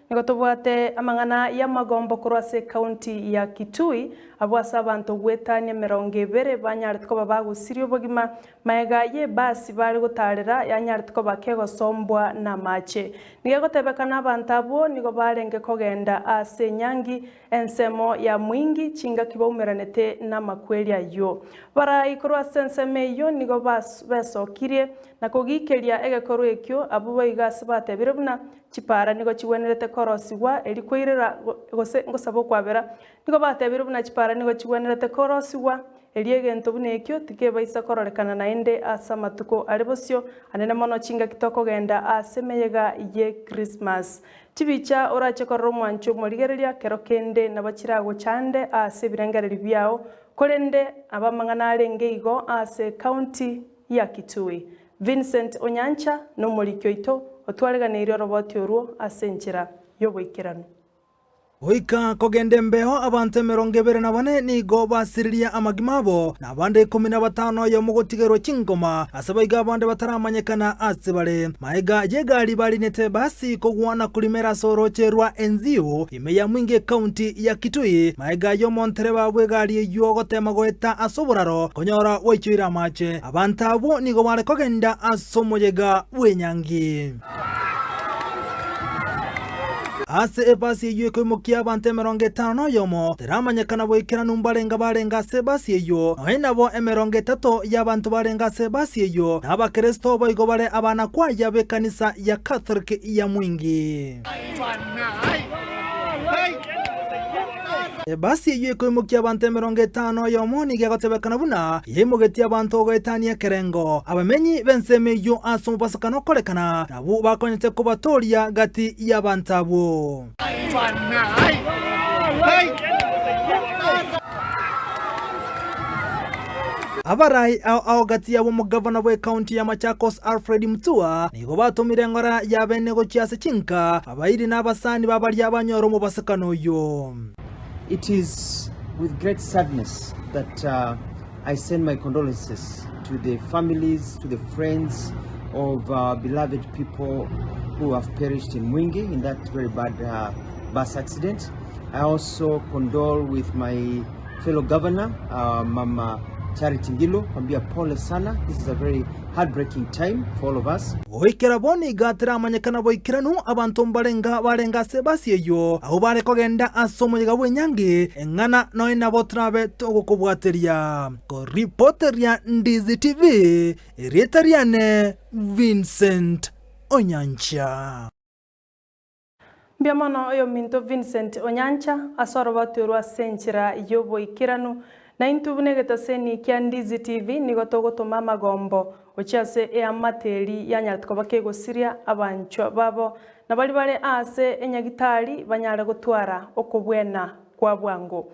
Nigo tobwate amang'ana y'amagombo korwa ase ekaunti ya Kitui, abwo ase abanto goetania 20 banyarete koba bagosiria obogima magega y'ebasi bare gotarera yanyarete koba kegosombwa namache. Nigo egotebekana abanto abwo nigo barenge kogenda ase enyangi ensemo ya Mwingi chingaki baumeranete namakweri ayio. Barai korwa ase ensemo eyio nigo besokirie na kogikeria egekorwa ekio abwo boigo ase batebire buna Chipaara nigo chigwenerete korosigwa erio koirera gose ngosaba okwabera. Nigo batebire buna chipaara nigo chigwenerete korosigwa erio egento buna ekio tikebaisa kororekana naende ase amatuko are bosio, anene mono chingaki tokogenda ase emeyega ye Christmas. Chibicha orache korora omwancho omorigereria kero kende nabo chiragochande ase ebirengererio biao, korende aba amang'ana arenge igo ase county ya Kitui. Vincent Onyancha nomoriki oito otwareganeirie oroboti orwo ase enchera y'oboikeranu. Goika kogenda embeo abanto 24 nigo basiririe amagima abo, na abande 15 oyomo gotigerwa chingoma, ase baiga abande bataramanyekana ase bare. Maega y'egari barinete ebasi kogwa na korimera ase orooche rwa Enziu, ime ya Mwingi Ekaunti ya Kitui, maega y'omontereba bw'egari eyio gotema goeta ase oboraro konyora bwaichoire amache. Abanto abwo nigo bare kogenda ase omoyega bw'enyangi. Ase ebasi eyio ekoimokia abanto 51, teramanyekana boikeranu mbarenga barenge ase ebasi eyio, nonya nabo 30 y'abanto barenge ase ebasi eyio n'Abakeresto boigo bare abanakwaya b'ekanisa ya Catholic ya Mwingi. Ebasi eyio ekoimokia abanto 51 nigo egotebekana buna yaimogetie abanto goetania ekerengo. Abamenyi b'ensemo eyio ase omobasokano okorekana nabwo bakonyete kobatooria gati y'abanto abwo. Abarai ao ao gati yabo omogavana bw'ekaunti ya Machakos Alfred Mutua nigo batomire eng'ora y'abene gochia ase chinka abairi na abasani ba baria banyora omobasokano oyio. It is with great sadness that I send my condolences to the families, to the friends of our beloved people who have perished in Mwingi in that very bad bus accident. I also condole with my fellow governor uh, Mama Charity Ngilu kwambia pole sana. This is a very heartbreaking time for all of us. Goikera bono iga teramanyekana boikeranu abanto mbarenga barenge ase ebasi eyio, abwo bare kogenda ase omoyega bw'enyangi, eng'ana nonya nabo torabe togokobwateria. Koripoteria Ndizi TV, erieta riane Vincent Onyancha. Mbuya mono oyominto Vincent Onyancha ase oroboti orwo ase enchera y'oboikeranu. Naintwe buna egetaseni kia Ndizi TV nigo togotoma amagombo gochia ase eamate eri yanyarete koba kegosiria abanchwa babo na baria bare aase enyagitari banyare gotwara okobwena kwa bwango.